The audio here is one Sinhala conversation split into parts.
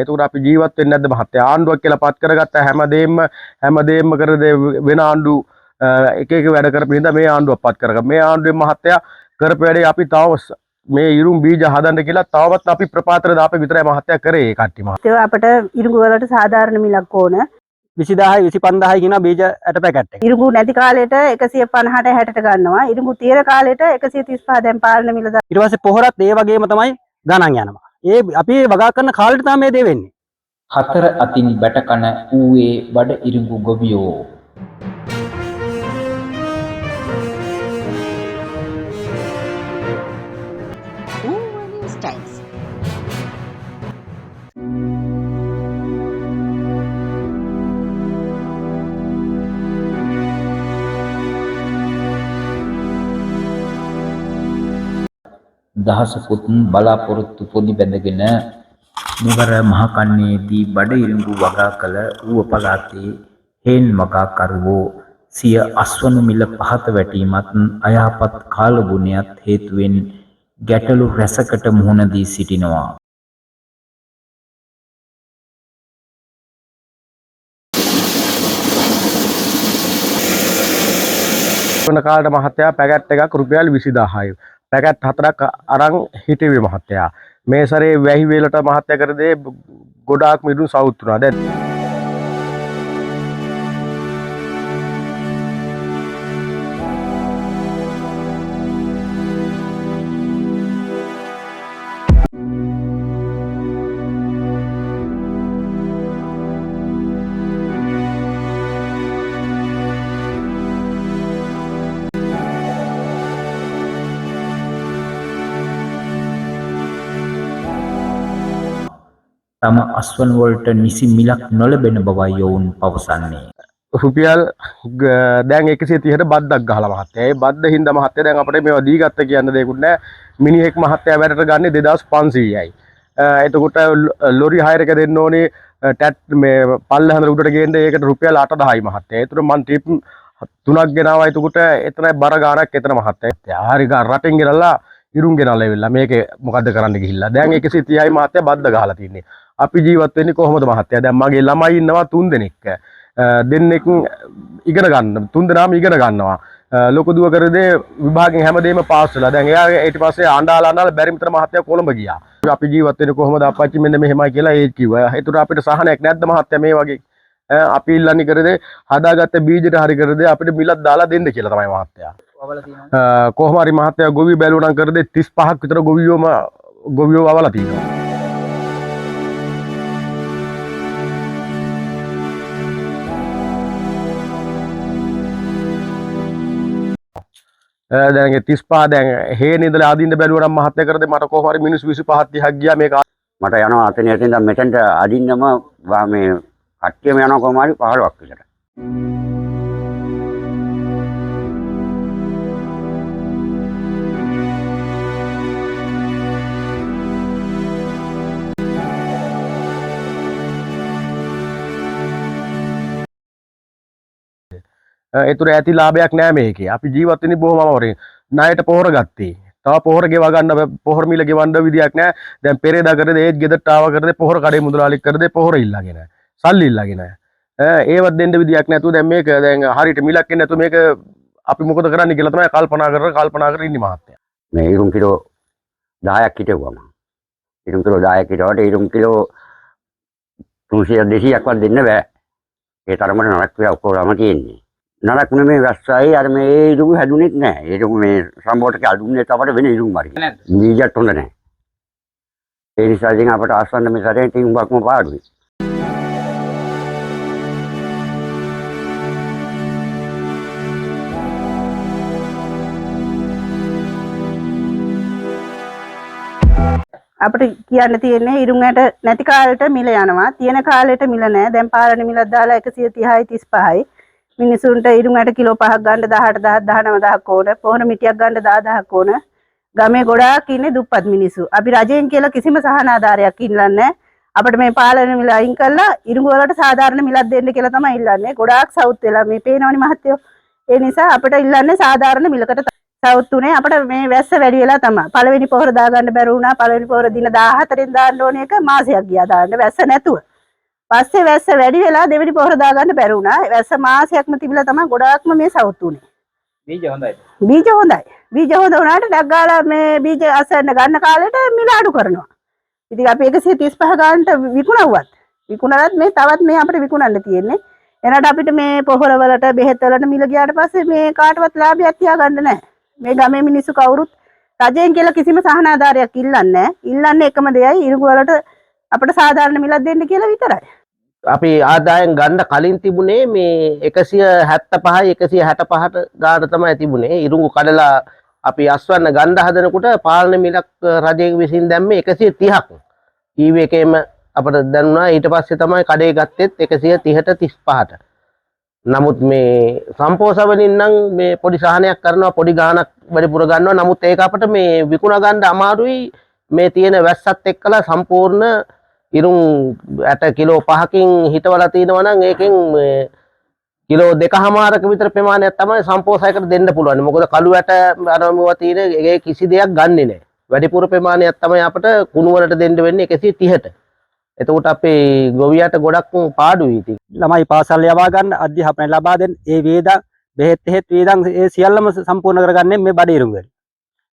එතකොට අපි ජීවත් වෙන්නේ නැද්ද මහත්තයා? ආණ්ඩුවක් කියලා පත් කරගත්ත හැමදේම කර දේ වෙන ආණ්ඩු එක එක වැඩ කරපු හින්දා මේ ආණ්ඩුවක් පත් කරගත්තා. මේ ආණ්ඩුවෙන් මහත්තයා කරපු වැඩේ අපි තව මේ ඉරුම් බීජ හදන්න කියලා තවත් අපි ප්‍රපාතර දාපේ විතරයි මහත්තයා කරේ ඒ කට්ටිය මහත්තයා. ඒවා අපට ඉරිඟු වලට සාධාරණ මිලක් ඕන. 20000යි 25000යි කියන බීජ ඇට පැකට් එක. ඉරිඟු නැති කාලෙට 150ට 60ට ගන්නවා. ඉරිඟු තියෙන කාලෙට 135 දැන් පාලන මිල ඊට පස්සේ පොහොරත් ඒ වගේම තමයි ගණන් යනවා. ඒ අපි වගා කරන කාලෙට තමයි මේ දේ වෙන්නේ. හතර අතින් බැටකන ඌවේ බඩ ඉරිඟු ගොවියෝ. Uva News Times. දහසකුත් බලාපොරොත්තු පොදි බැඳගෙන මෙවර මහකන්නේදී බඩ ඉරිඟු වගා කළ ඌව පළාතේ හේන් වගාකරුවෝ සිය අස්වනු මිල පහත වැටීමත් අයහපත් කාලගුණයත් හේතුවෙන් ගැටලු රැසකට මුහුණ දී සිටිනවා. වෙන කාලේට මහත්තයා පැකට් එකක් රුපියල් 20000යි. පැකට් හතරක් අරන් හිටුවේ මහත්තයා. මේ සැරේ වැහි වේලට මහත්තයා කර දේ ගොඩාක්ම ඉරුම් සවුත් වුණා. දැන් තම අස්වනු වලට නිසි මිලක් නොලැබෙන බවයි ඔවුන් පවසන්නේ. රුපියල් දැන් 130ට බද්දක් ගහලා මහත්තයා. ඒ බද්ද හින්දා මහත්තයා දැන් අපිට මේවා දී ගත්ත කියන්න දෙයක්වත් නෑ. මිනිහෙක් මහත්තයා වැඩට ගන්නේ 2500යි. එතකොට ලොරි හයර් එක දෙන්න ඕනේ ටැට් මේ පල්ල හැඳ උඩට ගේන්න ඒකට රුපියල් 8000යි මහත්තයා. ඒතර මං ට්‍රිප් තුනක් ගෙනාවා. එතකොට එතන බර ගාණක් එතන මහත්තයා. හරි රටින් ගෙනල්ලා ඉරුම් ගෙනල්ලා ඇවිල්ලා මේක මොකද්ද කරන්න ගිහිල්ලා. දැන් 130යි මහත්තයා බද්ද ගහලා තින්නේ. අපි ජීවත් වෙන්නේ කොහොමද මහත්තයා? දැන් මගේ ළමයි ඉන්නවා තුන් දෙනෙක්. දෙන්නෙක් ඉගෙන ගන්න තුන් දෙනාම ඉගෙන ගන්නවා. ලොකු දුව කර දේ විභාගෙන් හැමදේම පාස් වෙලා. දැන් එයා ඊට පස්සේ අඬාලා අඬාලා බැරි මිත්‍ර මහත්තයා කොළඹ ගියා. අපි ජීවත් වෙන්නේ කොහොමද අප්පච්චි මෙන්න මෙහෙමයි කියලා ඒත් කිව්වා. ඒතර අපිට සහනයක් නැද්ද මහත්තයා මේ වගේ? අපි ඉල්ලන්නේ කර දේ හදාගත්ත බීජෙට හරි කර දේ අපිට මිලක් දාලා දෙන්න කියලා තමයි මහත්තයා. කොහොම හරි මහත්තයා ගොවි බැලුවා නම් කර දේ 35ක් විතර ගොවියෝ වවලා තියෙනවා. දැන් ඒ 35 දැන් හේන ඉඳලා අදින්න බැලුවා නම් මහත්තයා කර දේ මට කොහොම හරි මිනිස්සු 25 30ක් ගියා මේක මට යනවා අතන එතන ඉඳන් මෙතෙන්ට අදින්නම මේ කට්ටියම යනවා කොහොම හරි 15ක් විතර. ඒතර ඇති ලාභයක් නෑ මේකේ. අපි ජීවත් වෙන්නේ බොහොම අමාරුවෙන්. ණයට පොහොර ගත්තේ. තව පොහොර ගෙවා ගන්න පොහොර මිල ගෙවන්න විදියක් නෑ. දැන් පෙරේදා කරේ ඒත් ගෙදරට ආවා කරේ පොහොර කඩේ මුදලාලික් කරේ පොහොර ඉල්ලගෙන. සල්ලි ඉල්ලගෙන. ඒවත් දෙන්න විදියක් නැතුව දැන් මේක දැන් හරියට මිලක් එන්නේ නැතුව මේක අපි මොකද කරන්න කියලා තමයි කල්පනා කර කල්පනා කර ඉන්නේ මහත්තයා. මේ ඉරුම් කිලෝ 10ක් හිටෙව්වා මං. ඉරුම් කිලෝ 10ක් හිටවට ඉරුම් කිලෝ 300 200ක්වත් දෙන්න බෑ. ඒ තරමට නරක වෙලා ඔක්කොම තියෙන්නේ. නරක නෙමෙයි වැස්සයි අර මේ ඒ ඉරුම් හැදුනෙත් නෑ. ඒ ඉරුම් මේ සම්බෝට් එක අදුන්නේ අපට වෙන ඉරුම් වර්ග. බීජත් හොඳ නෑ. ඒ නිසා ඉතින් අපට ආසන්න මේ සැරේ ඉතින් හුඟක්ම පාඩුයි. අපිට කියන්න තියෙන්නේ ඉරුම් ඇට නැති කාලෙට මිල යනවා. තියෙන කාලෙට මිල නෑ. දැන් පාලන මිලක් දාලා 130යි 35යි. මිනිසුන්ට ඉරුම් ඇට කිලෝ පහක් ගන්න 18000 19000ක් ඕන. පොහොර මිටියක් ගන්න 10000ක් ඕන. ගමේ ගොඩාක් ඉන්නේ දුප්පත් මිනිස්සු. අපි රජයෙන් කියලා කිසිම සහන ආධාරයක් ඉල්ලන්නේ නෑ. අපිට මේ පාලන මිල අයින් කරලා ඉරුඟු වලට සාධාරණ මිලක් දෙන්න කියලා තමයි ඉල්ලන්නේ. ගොඩාක් සවුත් වෙලා මේ පේනවනේ මහත්තයෝ. ඒ නිසා අපිට ඉල්ලන්නේ සාධාරණ මිලකට. සවුත් උනේ අපිට මේ වැස්ස වැඩි වෙලා තමයි. පළවෙනි පොහොර දාගන්න බැරි වුණා. පළවෙනි පොහොර දින 14න් දාන්න ඕන එක මාසයක් ගියා දාන්න වැස්ස නැතුව. පස්සේ වැස්ස වැඩි වෙලා දෙවෙනි පොහොර දාගන්න බැරි වුණා. වැස්ස මාසයක්ම තිබිලා තමයි ගොඩාක්ම මේ සවුත් උනේ. බීජ හොඳයි. බීජ හොඳයි. බීජ හොඳ වුණාට ඩක් ගාලා මේ බීජ අසන්න ගන්න කාලෙට මිල අඩු කරනවා. ඉතින් අපි 135 ගානට විකුණුවත් විකුණලත් මේ තවත් මේ අපිට විකුණන්න තියෙන්නේ. එනට අපිට මේ පොහොර වලට බෙහෙත් වලට මිල ගියාට පස්සේ මේ කාටවත් ලාභයක් තියාගන්න නැහැ. මේ ගමේ මිනිස්සු කවුරුත් රජයෙන් කියලා කිසිම සහන ආධාරයක් ඉල්ලන්නේ නැහැ. ඉල්ලන්නේ එකම දෙයයි ඉරිඟු වලට අපිට සාධාරණ මිලක් දෙන්න කියලා විතරයි. අපි ආදායම් ගන්න කලින් තිබුණේ මේ 175යි 165ට ගාන තමයි තිබුණේ. ඉරුඟු කඩලා අපි අස්වැන්න ගන්න හදනකොට පාලන මිලක් රජය විසින් දැම්මේ 130ක්. ටීවී එකේම අපට දැනුණා. ඊට පස්සේ තමයි කඩේ ගත්තෙත් 130ට 35ට. නමුත් මේ සම්පෝස වලින් නම් මේ පොඩි සහනයක් කරනවා, පොඩි ගාණක් වැඩිපුර ගන්නවා. නමුත් ඒක අපට මේ විකුණ ගන්න අමාරුයි. මේ තියෙන වැස්සත් එක්කලා සම්පූර්ණ ඉරුම් ඇට කිලෝ 5කින් හිටවලා තිනවා නම් ඒකෙන් මේ කිලෝ 2.5ක විතර ප්‍රමාණයක් තමයි සම්පෝසයකට දෙන්න පුළුවන්. මොකද කළු ඇට අර මේවා තියෙන ඒ කිසි දෙයක් ගන්නෙ නෑ. වැඩිපුර ප්‍රමාණයක් තමයි අපට කුණු වලට දෙන්න වෙන්නේ 130ට. එතකොට අපේ ගොවියාට ගොඩක් පාඩුයි ඉතින්. ළමයි පාසල් යවා ගන්න, අධ්‍යාපනය ලබා දෙන්න, ඒ වේදන්, බෙහෙත් එහෙත් වේදන් ඒ සියල්ලම සම්පූර්ණ කරගන්නේ මේ බඩ ඉරුඟු වලින්.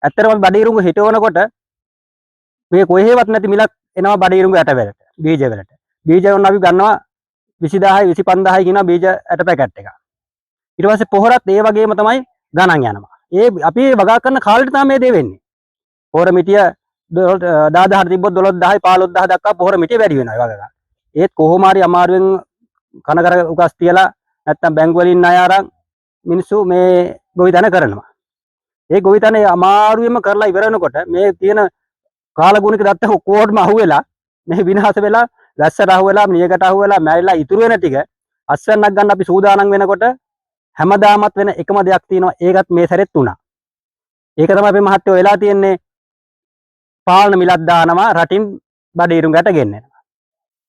ඇත්තටම අපි බඩ ඉරුඟු හිටවනකොට මේ කොහේවත් නැති මිලක් එනවා බඩ ඉරුඟු ඇට වලට, බීජ වලට. බීජ වුණ අපි ගන්නවා 20000යි 25000යි කියන බීජ ඇට පැකට් එක. ඊට පස්සේ පොහොරත් ඒ වගේම තමයි ගණන් යනවා. ඒ අපි වගා කරන කාලෙට තමයි මේ දේ වෙන්නේ. පොහොර මිටිය 10000 තිබ්බොත් 12000යි 15000 දක්වා පොහොර මිටිය වැඩි වෙනවා ඒ වගේ ගන්න. ඒත් කොහොම හරි අමාරුවෙන් කන කර උගස් තියලා නැත්තම් බැංකු වලින් ණය අරන් මිනිස්සු මේ ගොවිතැන කරනවා. ඒ ගොවිතැන අමාරුවෙන්ම කරලා ඉවර වෙනකොට මේ තියෙන කාලගුණික දත්ත ඔක්කොටම අහුවෙලා මේ විනාශ වෙලා, වැස්සට අහුවෙලා, නියකට අහුවෙලා, මැරිලා ඉතුරු වෙන ටික අස්වැන්නක් ගන්න අපි සූදානම් වෙනකොට හැමදාමත් වෙන එකම දෙයක් තියෙනවා. ඒකත් මේ සැරෙත් වුණා. ඒක තමයි අපේ මහත්තයෝ වෙලා තියෙන්නේ. පාලන මිලක් දානවා, රටින් බඩ ඉරුඟ ඇට ගෙන්නනවා.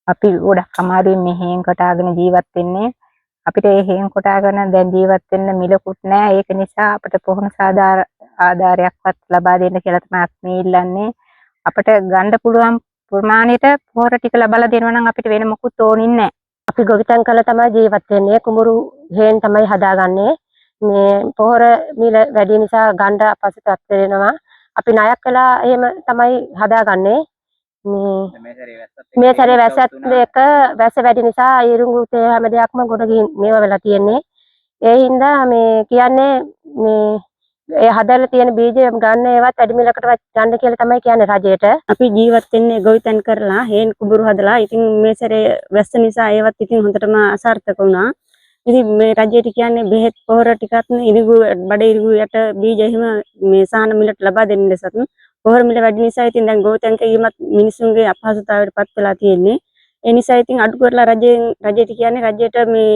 අපි ගොඩක් අමාරුවෙන් මේ හේන් කොටාගෙන ජීවත් වෙන්නේ. අපිට ඒ හේන් කොටාගෙන දැන් ජීවත් වෙන්න මිලකුත් නෑ. ඒක නිසා අපිට පොහොර සාධාර ආධාරයක්වත් ලබා දෙන්න කියලා තමයි අපි මේ ඉල්ලන්නේ. අපිට ගන්න පුළුවන් ප්‍රමාණයට පොහොර ටික ලබලා දෙනවා නම් අපිට වෙන මොකුත් ඕනින් නෑ. අපි ගොවිතැන් කරලා තමයි ජීවත් වෙන්නේ. කුඹුරු හේන් තමයි හදාගන්නේ. මේ පොහොර මිල වැඩි නිසා ගන්න අපහසුතාවක් වෙනවා. අපි ණයක් වෙලා එහෙම තමයි හදාගන්නේ. මේ මේ සැරේ වැස්සත් එක්ක වැස්ස වැඩි නිසා ඉරුඟු තේ හැම දෙයක්ම ගොඩ ගිහින් මේවා වෙලා තියෙන්නේ. ඒ හින්දා මේ කියන්නේ මේ ඒ හදලා තියෙන බීජ ගන්න ඒවත් වැඩි මිලකටවත් ගන්න කියලා තමයි කියන්නේ රජයට. අපි ජීවත් වෙන්නේ ගොවිතැන් කරලා හේන් කුඹුරු හදලා. ඉතින් මේ සැරේ වැස්ස නිසා ඒවත් ඉතින් හොඳටම අසාර්ථක වුණා. ඉතින් මේ රජයට කියන්නේ බෙහෙත් පොහොර ටිකත් ඉරිඟු බඩ ඉරිඟු යට බීජ එහෙම මේ සාහන මිලට ලබා දෙන්න ලෙසත්, පොහොර මිල වැඩි නිසා ඉතින් දැන් ගොවිතැන් කිරීමත් මිනිසුන්ගේ අපහසුතාවයට පත් වෙලා තියෙන්නේ. ඒ නිසා ඉතින් අඩු කරලා රජයෙන් රජයට කියන්නේ රජයට මේ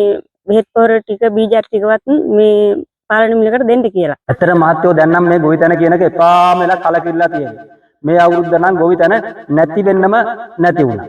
බෙහෙත් පොහොර ටික බීජ ටිකවත් මේ පාලන මිලකට දෙන්න කියලා. ඇත්තටම මහත්තයෝ දැන් නම් මේ ගොවිතැන කියන එක එපාම වෙලා කලකිරිලා තියෙනවා. මේ අවුරුද්ද නම් ගොවිතැන නැති වෙන්නම නැති වුණා.